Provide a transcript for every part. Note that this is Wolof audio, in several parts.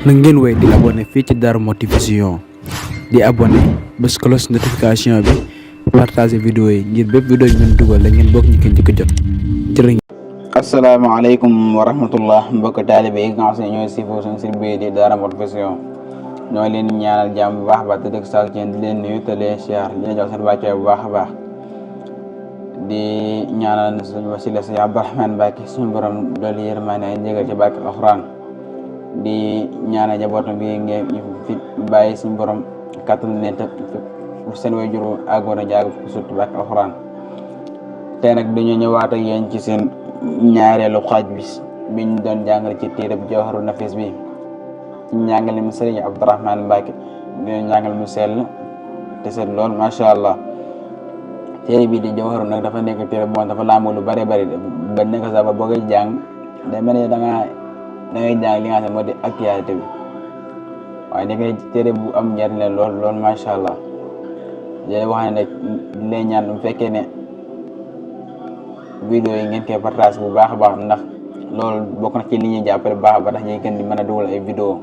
na ngeen wéy di abonné fii ci Darou Mouhty Vision di abonné bés cloche notification bi partager vidéo yi ngir bépp vidéo yi ngeen dugal la ngeen bokk ñu ko njëkk a jot jërë. asalaamaaleykum wa rahmatullah mbokk taalibe yi nga xam ne ñooy siifoo suñu site bi di Darou Mouhty Vision ñoo leen ñaanal jàmm bu baax a baax te dëkk sax ci di leen nuyu te leen siyaar di leen jox seen wàccuwaay bu baax a baax di ñaanal suñu wasila si Abdourahmane Mbacke suñu borom doolu yërmande ay njëgal ci barke alxuraan di ñaanal njabootam bi ngeen ñu fi bàyyi suñu borom kàttan leen te seen way juru àggoon a jaag surtout barke alxuraan tey nag dañoo ñëwaat ak yéen ci seen ñaareelu xaaj bi biñ doon jàngale ci téere bu Jawharu Nafis bi ci njàngale mu Sëriñ Abdourahmane Mbacke dina njàngale mu sell te set lool macha allah. téere bii di Jawharu nag dafa nekk téere bu dafa làmboo lu bare bari ba nekk sax ba boo koy jàng day mel ni da ngay jàng li nga xam ne moo di actualité bi waaye nekk téere bu am njariñ la lool macha allah di wax ne nag di leen ñaan bu fekkee ne vidéo yi ngeen koy partage bu baax a baax ndax loolu bokk na ci li ñuy jàppale bu baax a baax ndax ñuy gën di mën a dugal ay vidéo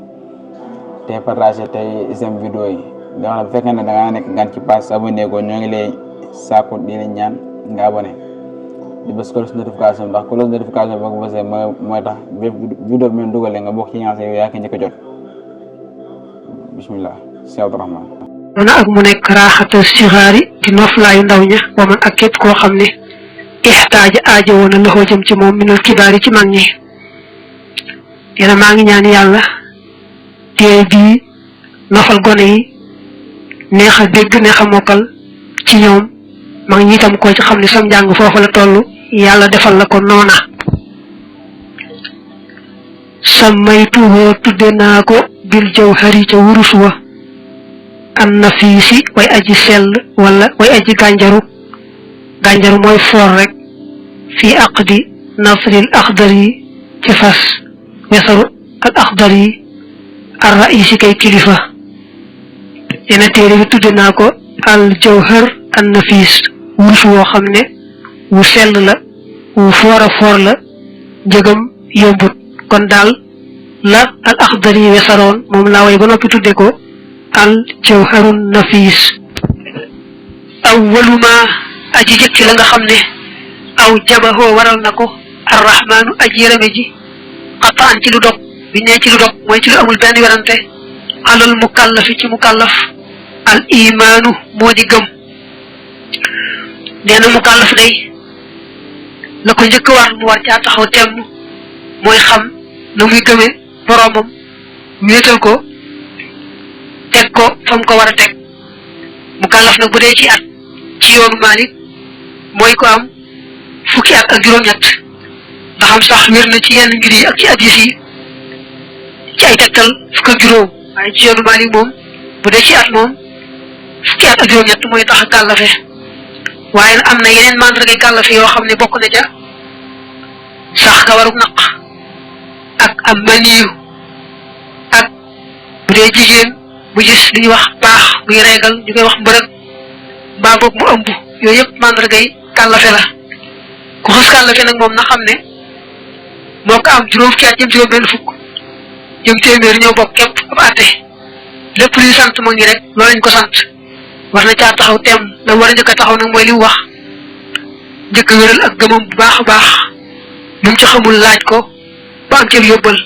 te partage tey seen vidéo yi da wax ne bu fekkee ne da ngaa nekk gan ci page abonné ko ñoo ngi lay saako di leen ñaan nga abonné di bës cloche notification ndax cloche notification boo ko bësee mooy tax bépp vidéo bi ñu dugalee nga bokk ci ñaar yow yaa ngi njëkk a jot bismillah si Abdourahmane. mana ak mu nekk raaxata sixaari di noflaayu ndaw ña wa man ak képp koo xam ne ixtaaja aajo woon na loxoo jëm ci moom minal kibaari ci mag ñi yéena maa ngi ñaan yàlla téere bii nofal gone yi neex a dégg neex a mokkal ci ñoom mag ñi itam ko ci xam ne sam njàng foofu la toll yàlla defal la ko noona sammaytuhoo tudde naa ko bil jawhari ca wurus wa an nafiisi way aji sell wala way aji gànjaru mooy foor rek fii aqdi nasril axdar yi ci fas wesaru al axdar yi ar raisi kay kilifa yene téere bi tudde naa ko al jawhar an nafis wurus woo xam ne wu sell la wu foor la njëgam yombut kon daal la al axdar yi wesaroon moom laa way ba noppi tudde ko al jawharun nafis awwaluma aji jëkk la nga xam ne aw jabahoo waral na ko arrahmaanu aji yërëme ji xataan ci lu dog bi ne ci lu dog mooy ci lu amul benn werante alal mukallafi ci mukallaf al imaanu moo di gëm nee na mukallaf day la ko njëkk war mu war caa taxaw temm mooy xam na muy gëme boroomam wéetal ko teg ko fa mu ko war a teg mukallaf nag bu dee ci at ci yoonu Maalik mooy ko am fukki at ak juróom-ñett nga xam sax wér na ci yenn mbir yi ak ci hadiis yi ci ay tegtal fukk ak juróom waaye ci yoonu Maalik moom bu dee ci at moom fukki at ak juróom-ñett mooy tax a kàllafe waaye am na yeneen mandargay kàllafe yoo xam ne bokk na ca sax ka warug naq ak am maniyu ak bu dee jigéen bu gis li ñuy wax baax muy reegal ñu koy wax mbërëg mbaa boog mu ëmb yooyu yëpp mandargay kàllafe la ku xas kàllafe nag moom na xam ne moo ko am juróom fukki at jëm juróom benn fukk jëm téeméer ñoo bokk képp ab àtte lépp luy sant mag ñi rek loolu lañ ko sant war na caa taxaw teem la war a njëkk a taxaw nag mooy li mu wax njëkk a wéral ak gëmam bu baax a baax lu mu ci xamul laaj ko ba am ci yóbbal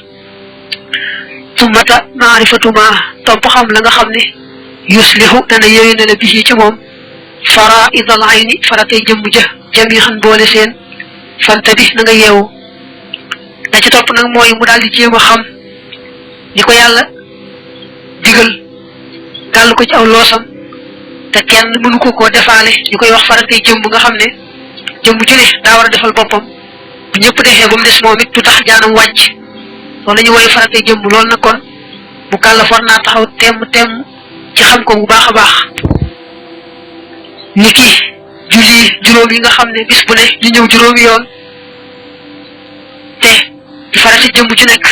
summata maarifatuma topp xam la nga xam ne yuslihu dana yéwee ne la bisi ci moom faraidal ayni faratay jëmm ja jamihan boole seen fanta bi na nga yeewu la ci topp nag mooy mu daal di jéem a xam ni ko yàlla digal gàll ko ci aw loosam te kenn mënu ko koo defaale ñu koy wax faratay jëmm nga xam ne jëmm ju ne daa war a defal boppam bu ñëpp defee ba mu des moom it du tax jaanam wàcc loolu la ñu woy faratay jëmm loolu nag kon bu kàllaf war naa taxaw temm ci xam ko bu baax a baax ni ki julli juróom yi nga xam ne bis bu ne ñu ñëw juróomi yoon te di farata jëmm ju nekk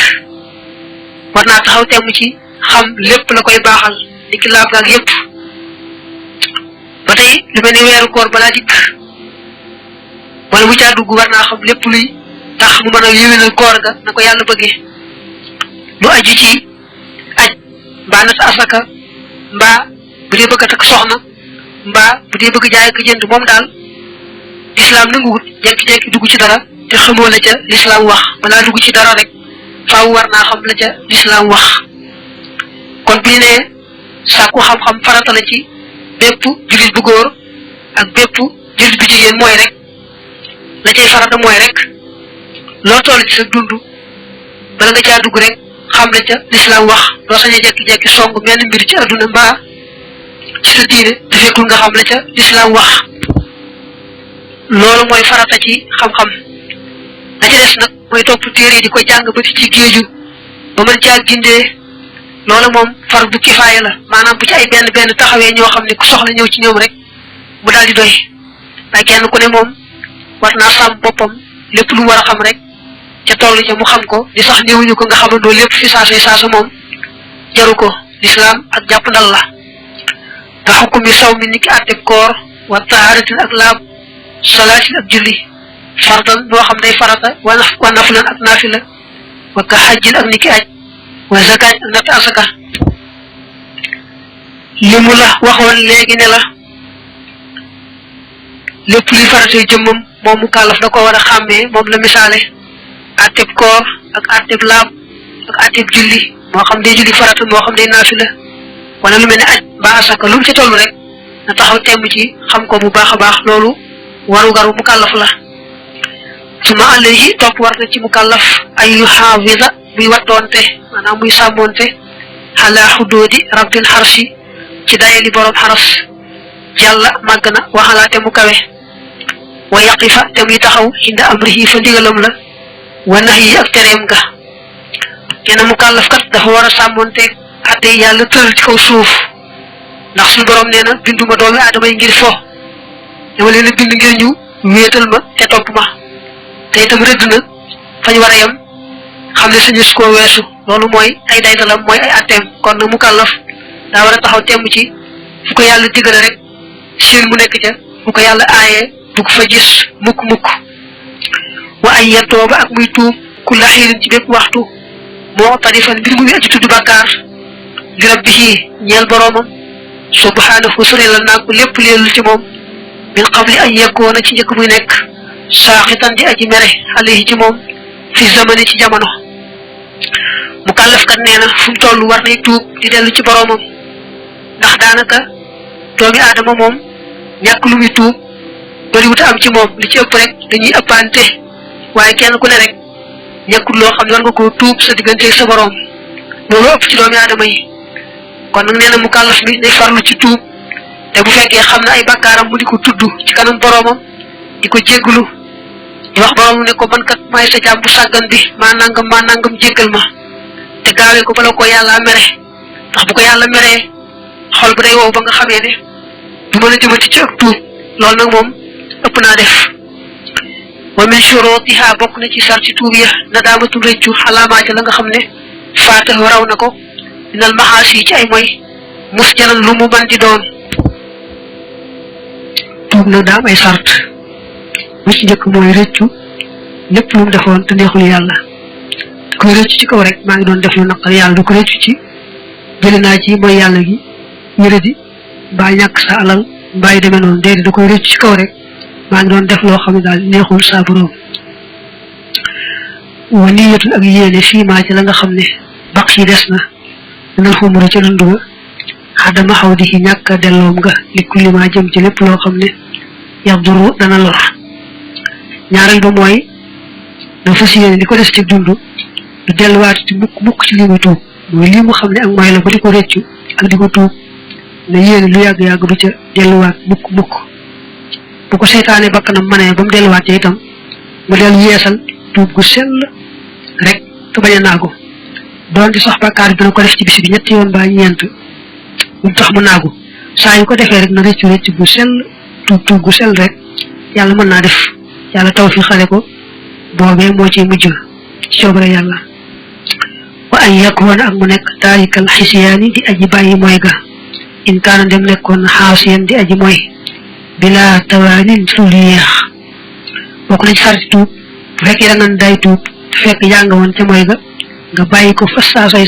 war naa taxaw temm ci xam lépp la koy baaxal ni ki laab gaag yépp ba tey lu mel ni weeru koor balaa dikk wala bu caa dugg war naa xam lépp luy tax mu mën a yéwénal koor ga na ko yàlla bëggee lu aju ci mbaa nat asaka mbaa bu dee bëgg a takk soxna mbaa bu dee bëgg jaay ko jënd moom daal lislaam nanguwut jekki-jekki dugg ci dara te xamoo la ca lislaam wax balaa dugg ci dara rek faaw war naa xam la ca lislaam wax kon bu ñu nee sàkku xam-xam farata la ci bépp jullit bu góor ak bépp jullit bu jigéen mooy rek la cay farata mooy rek loo toll ci sa dund bala nga caa dugg rek xam la ca lislaam wax doo sañ a jekki-jekki song benn mbir ci adduna mbaa ci sa diine te fekkul nga xam la ca lislaam wax loolu mooy farata ci xam-xam la ci des nag mooy topp téere yi di ko jàng ba ci géeju ba mën caa gindee loolu moom fardu kifaaya la maanaam bu ci ay benn taxawee ñoo xam ne ku soxla ñëw ci ñoom rek mu daal di doy waaye kenn ku ne moom war naa sàmm boppam lépp lu war a xam rek ca toll ca mu xam ko di sax néewuñu ko nga xamandoo lépp fi saasa moom jaru ko lislaam ak jàpp ndal la te xukumi saw mi ni ki àtteb koor wa tahaaratin ak laab salaatin ak julli fardan boo xam day farata wa nafilan ak naafila wa ka xajjin ak ni ki aj wa zakat ak natt asaka li mu la waxoon léegi ne la lépp luy faratay jëmmam moom mu kàllaf da ko war a xàmmee moom la misaale àtteb koor ak àtteb laab ak àtteb julli moo xam day julli farata moo xam day naafila wala lu mel ne aj ba asaka lu mu ci toll rek na taxaw temm ci xam ko bu baax a baax loolu warugaru mu kàllaf la su ma alayhi topp war na ci mu kàllaf ay yu xaafida muy wattoonte maanaam muy sàmmoonte xalaa xudoodi rabbil xarsi ci dayeli borom xaras jàlla màgg na waxalaa te mu kawe wa yaqifa te muy taxaw inda amrihi fa ndigalam la wa nahyi ak tereem ga kenn mu kàllaf kat dafa war a sàmmoonteeg atte yàlla tëral ci kaw suuf ndax suñu borom nee na binduma doomi aadama yi ngir fo dama leen a bind ngir ñu wéetal ma te topp ma te itam rëdd na fañ war a yem xam ne sañu su koo weesu loolu mooy ay daytalam mooy ay atteem kon nag mu kàllaf daa war a taxaw temm ci fu ko yàlla digale rek seen mu nekk ca fu ko yàlla aayee du ko fa gis mukk wa ay yettooba ak muy tuub ku laxiirin ci bépp waxtu moo tarifan mbir mu ngi aji tudd bàkkaar li rabbihi ñeel boroomam subhanahu sorelal naa ko lépp leelul ci moom min qabli an yakkoona ci njëkk muy nekk saaxitan di aji mere alayhi ci moom fi zamani ci jamono mu kàllafkat nee na fu mu toll war nay tuub di dellu ci boroomam ndax daanaka doomi aadama moom ñàkk lu muy tuub bariwut am ci moom li ci ëpp rek dañuy ëppante waaye kenn ku ne rek ñàkkul loo xam ne war nga koo tuub sa digganteeg sa boroom loolu ëpp ci doomi aadama yi kon nag nee na mu kàllaf mi day farlu ci tuub te bu fekkee xam na ay bakkaaram mu di ko tudd ci kanam boroomam di ko jégglu di wax boroom ne ko man kat maay sa jaam bu sàggan bi maa nangam jéggal ma te gaawee ko bala ko yàlla mere ndax bu ko yàlla meree xol bu day wow ba nga xamee ne du mën a jëmati ci ak tuub loolu nag moom ëpp naa def wa min shurutiha bokk na ci sar ci tuub ya nadaamatul rëccu xalaamaate la nga xam ne faata raw na ko dinal maxaasi ci ay mooy mus janan lu mu man di doon tuub nag daa am ay sart bu ci njëkk mooy rëccu lépp lu mu defoon te neexul yàlla da koy rëccu ci kaw rek maa ngi doon def lu naqar yàlla du ko rëccu ci jële naa ci mooy yàlla gi wéradi mbaa ñàkk sa alal mbaa yi demee noonu déedéet da koy rëccu ci kaw rek maa ngi doon def loo xam ne daal neexul saa borom wa niyatul ak yéene fii maa ci la nga xam ne baq yi des na dinal xumura ci dundu ba xadama xaw di ci ñàkk a delloom nga li kulli maa jëm ci lépp loo xam ne yaduru dana lor ñaareel ba mooy na fas yéene li ko des ci dund du delluwaat ci mukk ci li muy tuub mooy lii mu xam ne ak mooy la ba di ko réccu ak di ko tuub ne yéene lu yàgg-yàgg du ca delluwaat mukk bu ko seytaane bakkanam manee ba mu delluwaat ca itam mu dellu yeesal tuub gu sell rek te bañ a naagu doon di sax bàkkaar bi dana ko def ci bis bi ñetti yoon ba ñeent bu tax mu naagu saa yu ko defee rek na réccu gu sell tuub gu sell rek yàlla mën naa def yàlla taw fi xale ko boobee moo ciy mujj ci coobare yàlla wa ay yakkoon ak mu nekk taarikal xisiyaani di aji bàyyi mooy ga in kaana dem nekkoon xaasiyan di aji mooy bila tawaanin lu yéex bokk na ci sarti tuub bu fekkee da nga day tuub fekk yaa nga woon ca mooy ga nga bàyyi ko fa saasa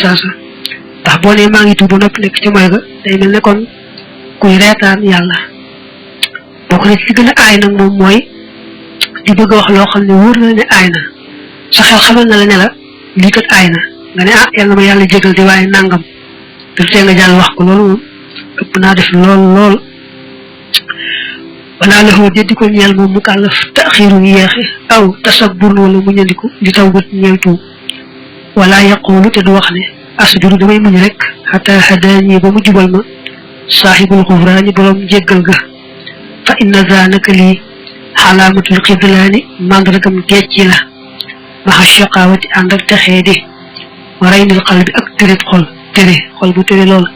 te ndax boo nee maa ngi tuub ba noppi nekk ci mooy ga day mel ne kon kuy reetaan yàlla bokk na ci gën a aay nag moom mooy di bëgg a wax loo xam ne wóor na ne aay na sa xel xamal na la ne la lii kat aay na nga ne yàlla ma yàlla jégal di waaye nangam te tee nga jàll wax ko loolu moom ëpp naa def lool wala la xoo di ko ñeel moom mu kàllaf taxiiru yeexe aw tasabbur wala mu ñandiku di taw bët ñeel tuub wala yaqulu te du wax ne asjuru damay muñ rek xata hadaani ba mu jubal ma saaxibul xufraani borom jéggal ga fa inna zanaka lii xalaamatul xidlaani mandargam géej la maxa shaqaawati ànd ak texee di wa raynil qalbi ak tërit xol bu tëre lool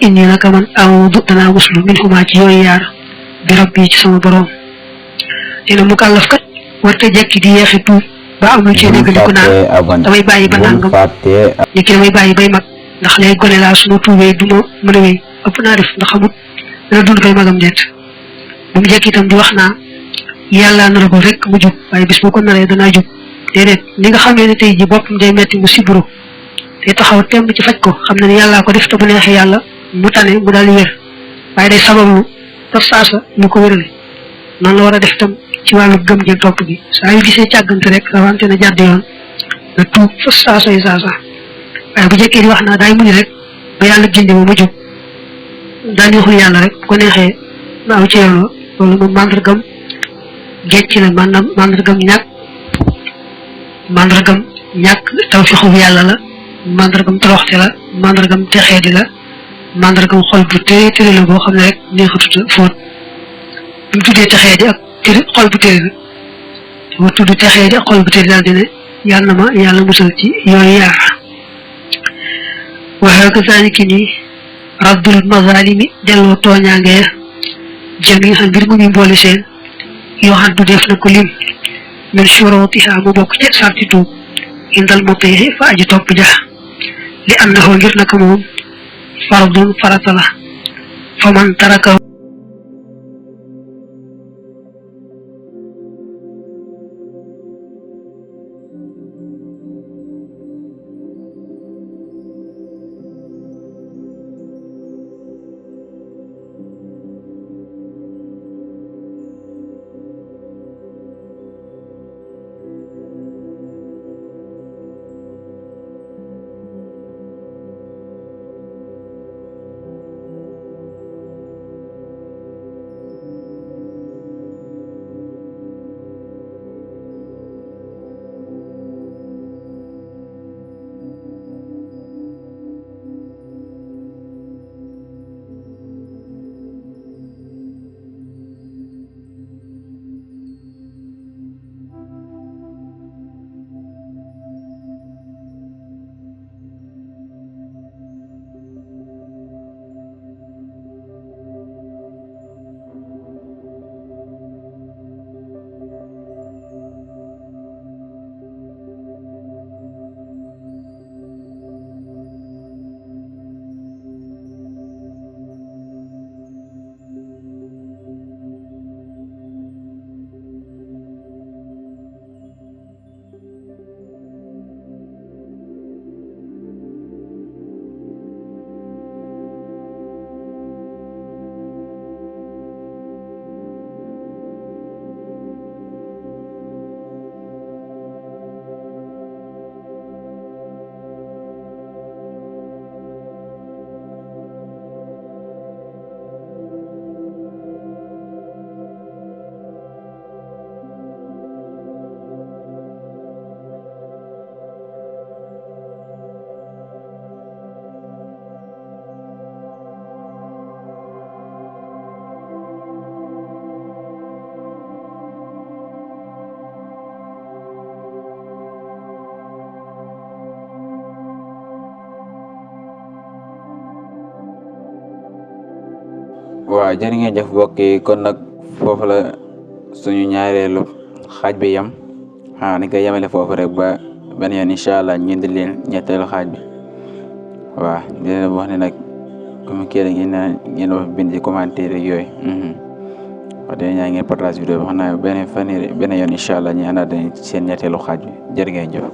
inni naka man awudu danaa muslu min xumaa ci yooyu yaar bi rabbi ci sama borom nee na mu kàllaf kat warta jekki di yeexe tuub ba am lu ci néegaliku naan damay bàyyi ba nangam ñekki damay bàyyi bay mag ndax léegi gone laa suma tuubee du ma mën a wéy ëpp naa def ndax xamut dana dund bay magam deet bu mu jekki itam di wax naa yàlla naragul rek mu jub waaye bis boo ko naree danaa jub déedéet li nga xamee ne tey ji boppam day metti mu siburu te taxaw temb ci faj ko xam ne ne yàllaa ko def te bu neexee yàlla mu tane mu daal di wér waaye day sabablu te saasa mu ko wérale noonu la war a def tam ci wàllu gëm jeeg topp gi saa yu gisee càggante rek rawante na jàdd yoon nga tuub fa saasa waaye bu jekkee di wax naa daay muñ rek ba yàlla gindi ma ma jub daal di waxul yàlla rek bu ko neexee na aw ci yoon loolu moom mandargam géej ci la maanaam mandargam ñàkk tawfiixu yàlla la mandargam toroxte la mandargam texeedi la mandargam xol bu tëre la boo xam ne rek neexatut fóot bu mu tuddee texeedi ak xol bu tëre la ma tudd texeedi ak xol bu tëre daal di ne yàlla na ma yàlla musal ci yooyu yaar waxee ko zaaliki nii raddul mazalimi delloo tooñaange jami xam mbir mu ngi mboole seen yoo xam du def na ko lim min shurutiha mu bokk ci sarti tuub indal mutihi fa aji topp ja li annahu ngir naka moom fardun farata la fa man taraka waaw jërë ngeen jëf mbokk yi kon nag foofu la suñu ñaareelu xaaj bi yem nañ koy yemale foofu rek ba benn yoon incha allah ñu indi leen ñetteelu xaaj bi waaw di leen wax ne nag comme kii rek ngeen wax bind ci commentaire yooyu wax dëgg ñaa ngeen partage vidéo bi xam naa benn yoon incha allah ñu àndaat seen ñetteelu xaaj bi jërë ngeen jëf.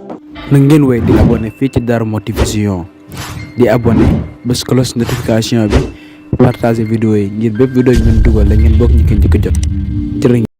na ngeen wéy di abonné fii ci Darou Mouhty Vision di abonné bés cloche notification bi partager vidéo yi ngir bépp vidéo ñu dugal la ngeen bokk ñu ko njëkk a jot jërë